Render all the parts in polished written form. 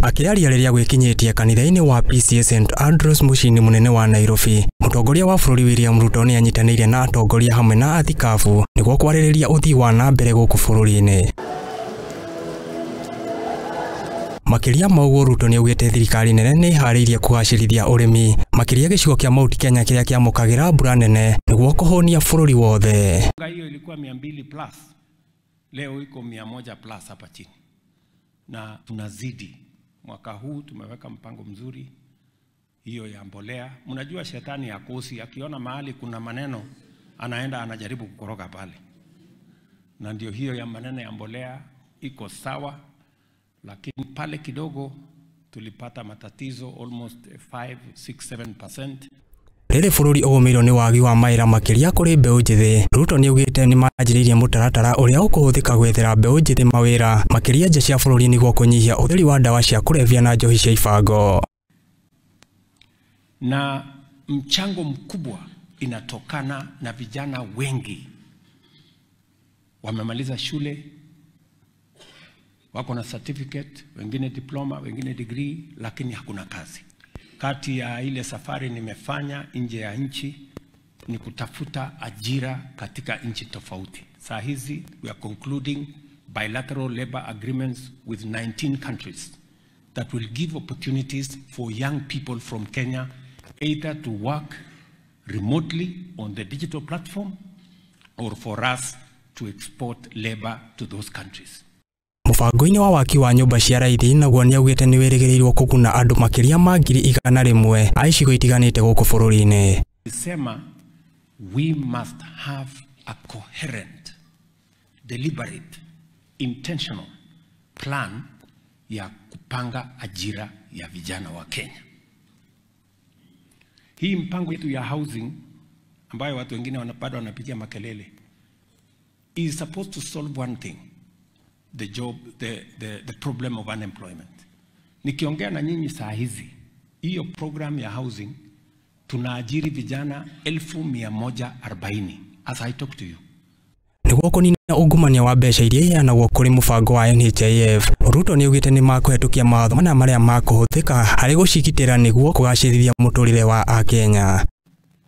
Akĩaria rĩrĩa gwĩkinyĩtie kanitha-inĩ wa PCEA St Andrews mũciĩ-inĩ mũnene wa Nairobi, mũtongoria wa bũrũri William Ruto nĩ anyitanĩire na atongoria hamwe na athikabu nĩguo kwarĩrĩria ũthii wa na mbere gũkũ bũrũri-inĩ. Makĩria ma ũguo, Ruto nĩaugĩte thirikari nene nĩ ĩharĩirie kũgacĩrithia ũrĩmi makĩria gĩcigo kĩa Mount Kenya kĩrĩa kĩamũkagĩra mbura nene nĩguo kũhũnia bũrũri wothe. Hiyo ilikuwa 200 plus, leo iko 100 plus hapa chini, na tunazidi. Mwaka huu tumeweka mpango mzuri hiyo ya mbolea. Mnajua shetani hakosi, akiona mahali kuna maneno anaenda anajaribu kukoroga pale, na ndio hiyo ya maneno ya mbolea iko sawa, lakini pale kidogo tulipata matatizo almost 5, 6, 7%. Rĩrĩ bũrũri ũgũmĩirwo nĩ wagi wa mawĩra makĩria kũrĩ mbeũ njĩthĩ, Ruto nĩaugĩte nĩmanjĩrĩirie mũtaratara ũrĩa ũkũhũthĩka gwethera mbeũ njĩthĩ mawĩra makĩria nja cia bũrũri nĩguo kũnyihia ũhũthĩri wa ndawa cia kũrebia na njohi cia ibango. Na mchango mkubwa inatokana na vijana wengi wamemaliza shule, wako na certificate, wengine diploma, wengine degree, lakini hakuna kazi. Kati ya ile safari nimefanya nje ya nchi ni kutafuta ajira katika nchi tofauti. Saa hizi we are concluding bilateral labor agreements with 19 countries that will give opportunities for young people from Kenya either to work remotely on the digital platform or for us to export labor to those countries. Mũbango-inĩ wa waki wa nyũmba cia raithi naguo nĩaugĩte nĩwĩrĩgĩrĩirwo kũguna andũ makĩria ma 100,000 a icigo itiganĩte gũkũ bũrũri-inĩ. Sema we must have a coherent, deliberate, intentional plan ya kupanga ajira ya vijana wa Kenya. Hii mpango yetu ya housing ambayo watu wengine bado wanapigia makelele is supposed to solve one thing, the job, the problem of unemployment. Nikiongea na nyinyi saa hizi, hiyo program ya housing tunaajiri vijana 140,000 as I talk to you. Nĩguo kũnina ungumania wa mbeca iria iheanagwo kũrĩ mũbango wa NHIF, Ruto nĩaugĩte nĩmakũhetũkia mawatho mana marĩa makũhũthĩka harĩ gũcigitĩra nĩguo kũgacĩrithia mũtũrĩre wa Akenya.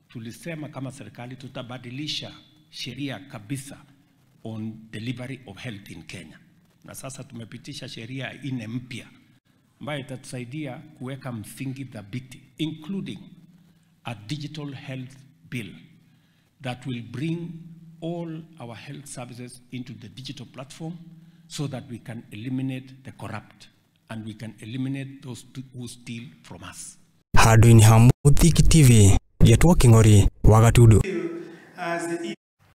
Tulisema kama serikali tutabadilisha sheria kabisa on delivery of health in Kenya. Na sasa tumepitisha sheria 4 mpya ambayo itatusaidia kuweka msingi thabiti, including a digital health bill that will bring all our health services into the digital platform so that we can eliminate the corrupt and we can eliminate those who steal from us. Handũ-inĩ ha Mũthiki TV, Getwo Kĩng'ori wa Gatundu.